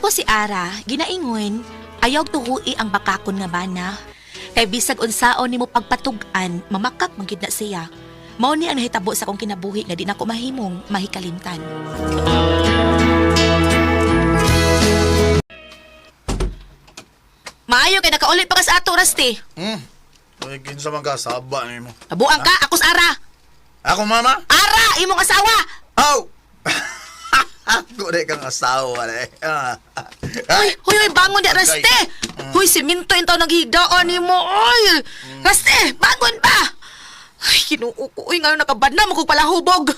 Ako si Ara, ginaingon, ayaw tuhui ang bakakon nga bana. Kay bisag unsaon nimo pagpatug-an, mamakak man gid na siya. Mao ni ang nahitabo sa akong kinabuhi nga di nako mahimong mahikalimtan. Maayo kay nakauli pa ka sa ato, Rusty. Uy, kinsa man ka, saba nimo. Nabuang ka, ako sa Ara. Ako, mama? Ara, imong asawa. Aw! Ako na kang asawa na eh. Uy, huy, huy, bangon di, Raste! Huy, siminto yung taon naghigdaan ni mo. Uy, Raste, bangon ba? Ay, kinuo ko. Uy, ngayon nakabad na, mo pala hubog.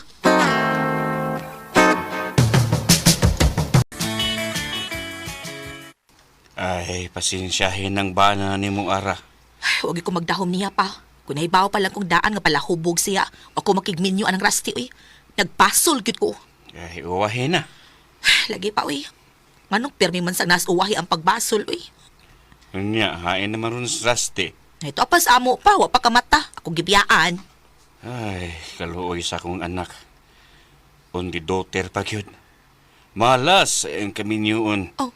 Ay, pasensyahin ng bana ni mong ara. Ay, huwag ko magdahom niya pa. Kung nahibaw pa lang kong daan nga pala hubog siya, ako makigminyo anang Rusty, uy. Nagpasol gyud ko. Ay, uwahin na. Ay, lagi pa, uy. Nganong pirmi man sa nas uwahi ang pagbasol, uy. Nya, hain naman ron sa Rusty. Ito apas amo pa, wa pa kamata. Ako gibiyaan. Ay, kaluoy sa akong anak. Undi daughter pa gyud. Malas ang kaminyoon. Oh.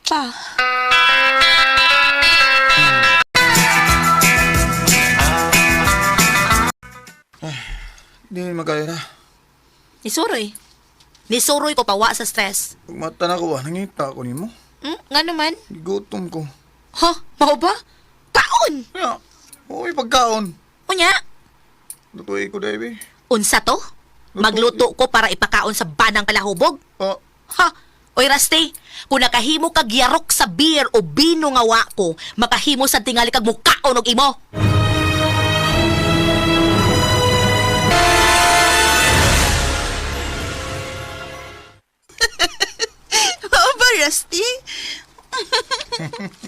Pa. Di magkaya na. Nisuroy. Nisuroy ko pawa sa stress. Pag mata na ko, ah, nangita ko nimo. Nga naman. Gigutom ko. Ha? Mao ba? Kaon! Kaya, uy, pagkaon. Unya, Lutuin ko, Debbie. unsa to? Magluto ko para ipakaon sa banang kalahubog? Oh, Ha? Oy, Rusty, kung nakahimo kag yarok sa beer o bino nga wa ko, makahimo sa tingali kag mukaon og imo. Mao ba, Rusty?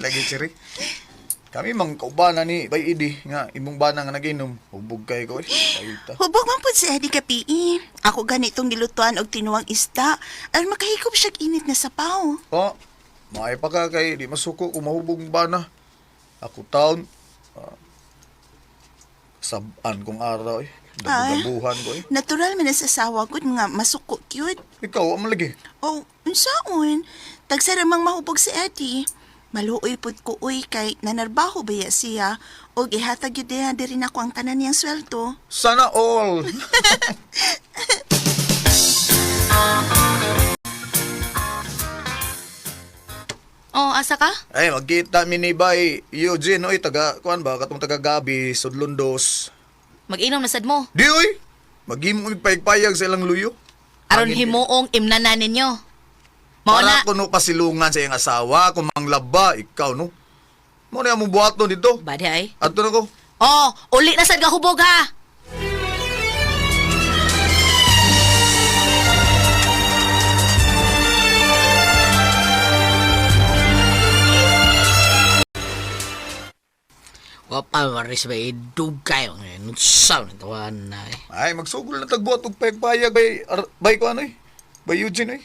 lagi, Chiri. Kami mang kaubana ni Bay Idi nga imong bana nga naginom. Hubog kay ko eh. Kahita. Hubog man pud si Eddie Kapii. Ako ganitong gilutuan og tinuwang isda aron makahikob siyag init na sapaw. Oh, maay pa ka kay di masuko kung mahubog ang bana. Ako taon. Ah, sabaan kong araw eh. Dabudabuhan ko eh. Natural man sa asawa gud nga masuko gyud. Ikaw, ang lagi. O, unsaon? Tagsa ramang mahubog si Eddie. Maluoy pud ko uy kay nanarbaho ba ya siya og ihatag gyud niya diri nako ang tanan niyang sweldo. Sana all. Oh, asa ka? Ay, magkita mi ni Bay Eugene, oy, taga, kuan ba, katong taga Gabi, Sudlundos. Mag-inom na sad mo. Di, oy! Maghimo mig payag-payag sa ilang luyo. Aron Angin- himuong imnanan ninyo. Mao Para na. kuno pasilungan sa iyang asawa, kung manglaba, ikaw, no? Mo na among buhaton dito. Badi ay. Adto na ko. Oh, uli na sad ka hubog ha. Wapa maris ba idugay ngayon. Unsa man tawan na eh. Ay, magsugol na tagbuhat og payag-payag bay, ar, bay ko ano eh. Bay Eugene, oy.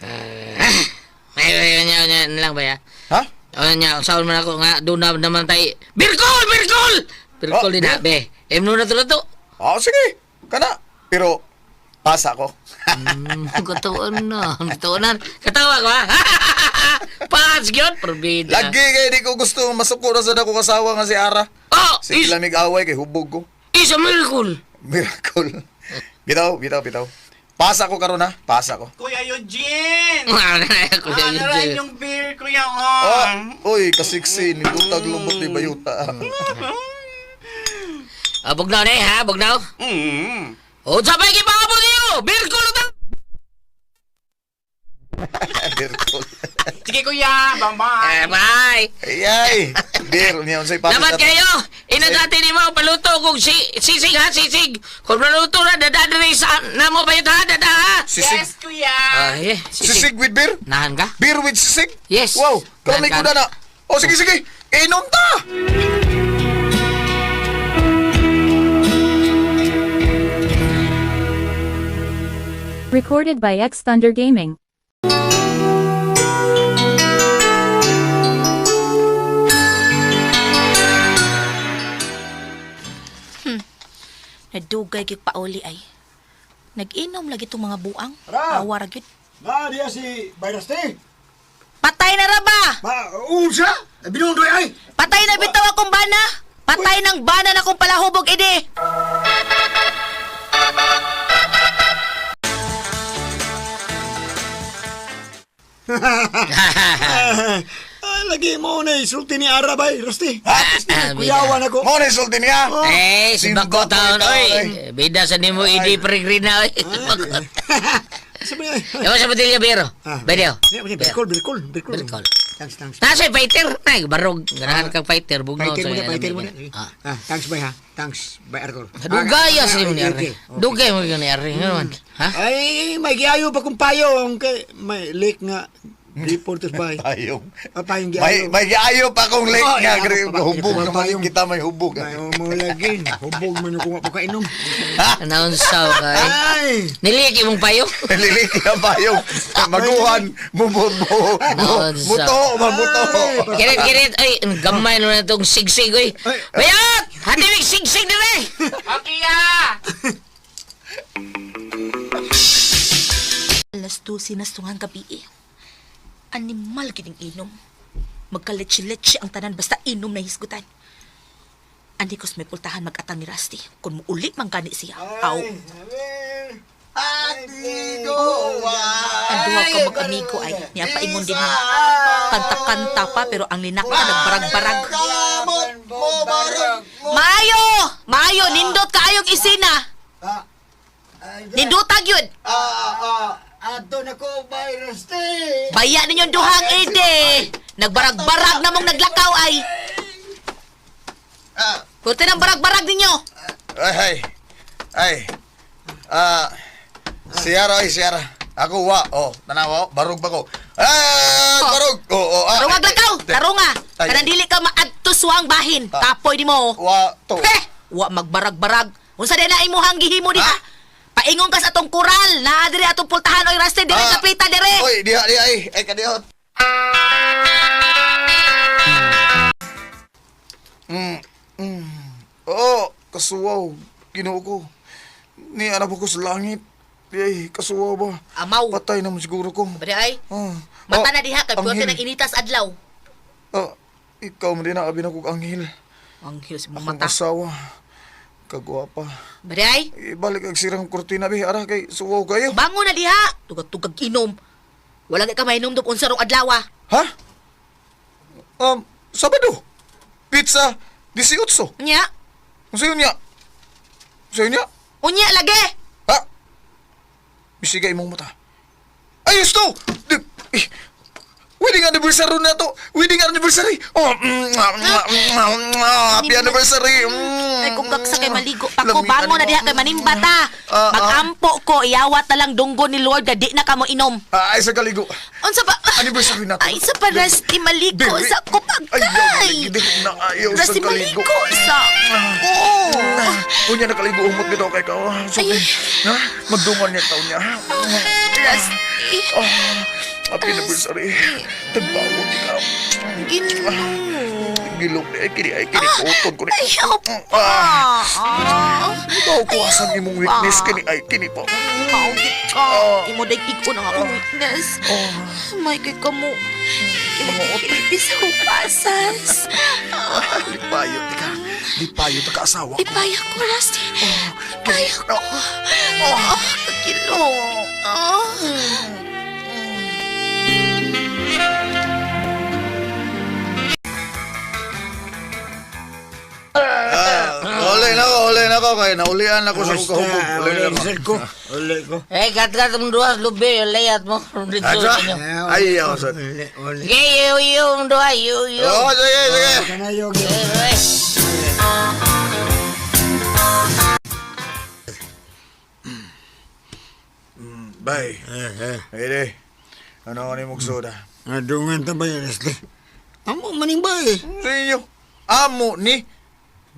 Ay, ay, ay, ay, ay, lang ba ya? Ha? O nya, unsaon man ako nga doon na naman tay. Birkol, birkol. Birkol Oh, din na be. Emno na to na to. Ah, sige. Kana. Pero, pasa ko. Katuon na, katuonan. Katawa ko ha. Pas gyud probida. Lagi kay di ko gusto masuko na sa dako kasawa nga si Ara. Oh, Sige is, lamig away kay hubog ko. is a miracle. Miracle. Bitaw, bitaw, bitaw. Pasa ko karon ha. Pasa ko. Kuya Eugene! Kuya Ano rin Eugene. yung beer, Kuya Oh. Oh, uy, kasiksi ni butag lubot ni bayuta. Ah, bugnaw na eh, ha, bugnaw. Mm. O, sabay gipaabot niyo. Birkol ta. Miracle. Sige, Kuya. Bye-bye. Eh, bye. Ay, ay. Beer niya unsay pasa. Dapat kayo, ina dati ni mo paluto kung si sisig ha, sisig. Kung paluto na dada diri sa namo ba ha, dada ha. Sisig. Yes, Kuya. Ay, Sisig with beer? Nahan ka? Beer with sisig? Yes. Wow, kami Nahan ko ka? na. Oh, sige, sige. Inom ta. Recorded by X Thunder Gaming. Nadugay gyud pauli ay. Nag-inom lagi itong mga buang. Ra! Awa ra gyud. Na, diya si Bayraste. Patay na ra ba? Ba, unsa? Binundoy ay. Patay na bitaw akong bana. Patay ng bana na akong palahubog idi. Ah, lagi mo na isulti ni Ara bay, Rasti. Ah, Kuyawan ako. Mo na isulti niya. Eh, si Simbako Bako taon, itaon, oy. oy. Bida sa nimo idi peregrina, oy. Sabi niya. Yawa sa botelya, biro. Ah. Bideo. Birkol, birkol, birkol. Birkol. Thanks, thanks. Nasa fighter, nay barog. Ganahan kang fighter, bugnaw Fighter mo na, fighter mo na. Ah. Ah, thanks bay ha. Thanks bay Arthur. Dugay Ah, sa nimo ni okay, Arre. okay. Hmm. Dugay mo yun ni Arre. Nga naman. Ha? Ay, may giayo pa kong payong kay may lake nga reporters bay. Payong. Ah, payong May giayo. may giayo pa kong lake Oh, nga iya, gre pa- hubog pa- naman payong. kita may hubog. May umulagin. Hubog man yung kung pagkainom. Announce ka. eh. Ay! Niliyak imong payo. Lilik na payong. Maguhan mo mo mo muto mamuto. Kirit, kirit. Ay, ang gamay naman na itong sigsig, oy. Ay. Bayot! Hati mig sigsig dire! Okay, ah! Alas 12 na sungang gabi eh. Animal gining inom. Magkaletsi-letsi ang tanan basta inom na hisgutan. Andi kos may pultahan mag-atang ni Rusty. Kung muuli man gani siya. Aw, ang duha ka mag-amigo ay niya paingon din ha. Kanta-kanta pa pero ang linakta nagbarag-barag. Maayo! Maayo! Nindot kaayong isina! Ah, ay, Nindutag yun! ah, ah, ato na ko bay Rasti. Baya ninyong duhang ide! Nagbarag-barag na mong naglakaw ay! Pwerte ng barag-barag ninyo! Ay ay. Ay. Ah, Siyara ay siyara. Ako wa oh tanawa oh, barog ba ko. Ah, barog. Oh, oh, ah. Tarungag lakaw! Tarunga! Ay. Kanang dili ka maadto suwang bahin. Ah. Kapoy di mo. Wa to. Heh! Wa magbarag-barag. Unsa din na imuhang gihimo diha? Ah. Paingon ka sa atong kural. Naa diri atong pultahan oy Rusty diri Ah. kapita diri. Oy, diha diha ay. Ay kadihot. Mm. Mm. Oh, kasuwaw. Ginoo ko. Ni anak ko sa langit. Ay, kasuwaw ba? Amaw. Patay naman siguro ko. Bari ay. Ah. Mata Oh, na diha kay pwerte anghel. nang initas adlaw. Ah, ikaw man din ang abi na kog anghel. Anghel sa imong Akong mata. asawa. Kagwapa. Bari ay. Ibalik ang sirang kurtina bi ara kay suwaw kayo. Bangon na diha. Tugag-tugag inom. Wala ka mainom unsa rong adlaw. ah. Ha? Sabado. Pizza 18. Unya. Unsa yun niya? Unsa yun niya? Unya lagi. Ha? Bisiga imong mata. Ayos to! Di, eh, wedding anniversary na to! Wedding anniversary! Oh, happy anniversary! Mm. Ay kung kaksa kay maligo pa ko, Lami, bangon na ano? diha kay manimba ta. Ah, ah. Magampo ko, iyawat na lang dunggo ni Lord nga di na kamo inom. Ah, ay sa kaligo. Unsa ba? Anniversary na to. Ay, sa pa Rusty, maligo Dili. sa ko Ayaw, pagkay. dili na ayaw sa Rusty, kaligo. maligo sa ko. Unya nakaligo umot bitaw kay ka. Oh, sorry. Ha? Magdungan niya taon niya. Rusty, Oh, happy anniversary. Tagbawon ka. ginoo. Gilok ni ay kini ay kini kuton ko ni. Ayaw pa. Ah. Ah. Ikaw kuwasan imong weakness kini ay kini pa. Maugit ka. Ah. Imo day iko na akong weakness. May kay kamo. Kilipis sa pasas. Lipayo ti ka. Lipayo ta ka asawa. Ipaya ko, Rusty. Ipaya ko. Oh. Oh, kakilong. Oh. Uli na ko, uli na ko kay naulian ako sa Basta, kahubog. Uli na uli ko. sir ko. Uli ko. Eh, kat-kat mong duha, lubi, layat mo. Dito Adra? sa inyo. Ay, ayaw sad. Uli, uli. Sige, iyo, iyo, mong duha, iyo, iyo. Oh, sige, sige. Kanayo, Eh, eh. Bay. Eh, eh. Ede. Ano ni mong soda? Adungan ta ba yan, Rasti? Amo maning bay. Sa inyo. Amo ni.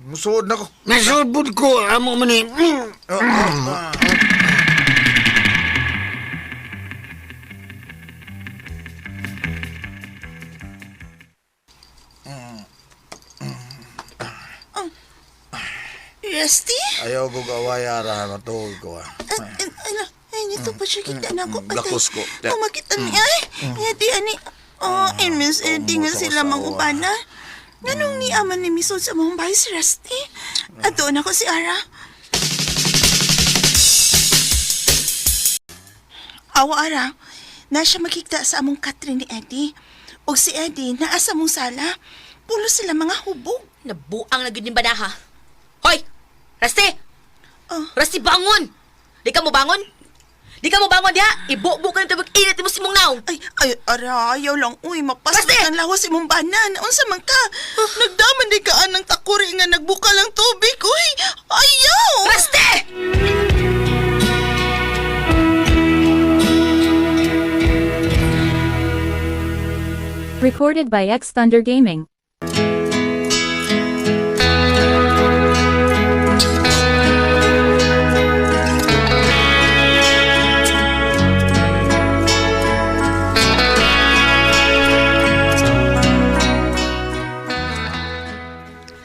Musuod na ko. Nasulbud ko, amo maning. Mm. Oh, oh, ah. Rusty? Ayaw ko gaway ara matuog ko ah. Ano? Ay, Ato pa siya kita na ako. Atay. Lakos ko. Oh, makita niya. Ay, Eddie, ani. Oh, and Miss Eddie nga sila mang ubana. Nganong ni aman ni Misod sa mong bahay si Rusty? Ato na ko si Ara. Awa, Ara. Na siya makita sa among Catherine ni Eddie. Og si Eddie, naa sa among sala. Pulo sila mga hubog. Nabuang na gyud ning banaha. Hoy! Rusty! Oh. Rusty, bangon! Di ka mo bangon? Di ka mo bangon diha? Ibubo ka ng tubig, init mo si mong naong. Ay, ay, ara, ayaw lang. Uy, mapasok Basti! ang lawas imong banan. Unsa man ka? Nagdaman di ka anang takuri nga nagbukal ang tubig. Uy, ayaw! Rusty! Recorded by X Thunder Gaming.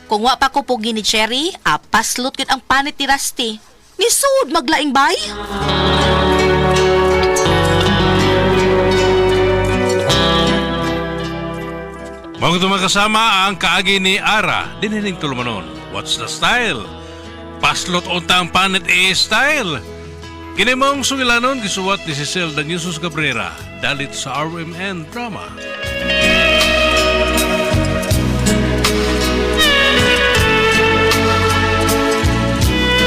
Kung wa pa ko pugi ni Cherry, apaslot gyud ang panit ni Rusty. Nisud maglaing bay. Mga tumakasama ang kaagi ni Ara, diniling tulumanon. What's the style? Paslot unta ang panet e style. Kini mong sugilanon gisuwat ni Cecil Daniusos Cabrera, dalit sa RMN Drama.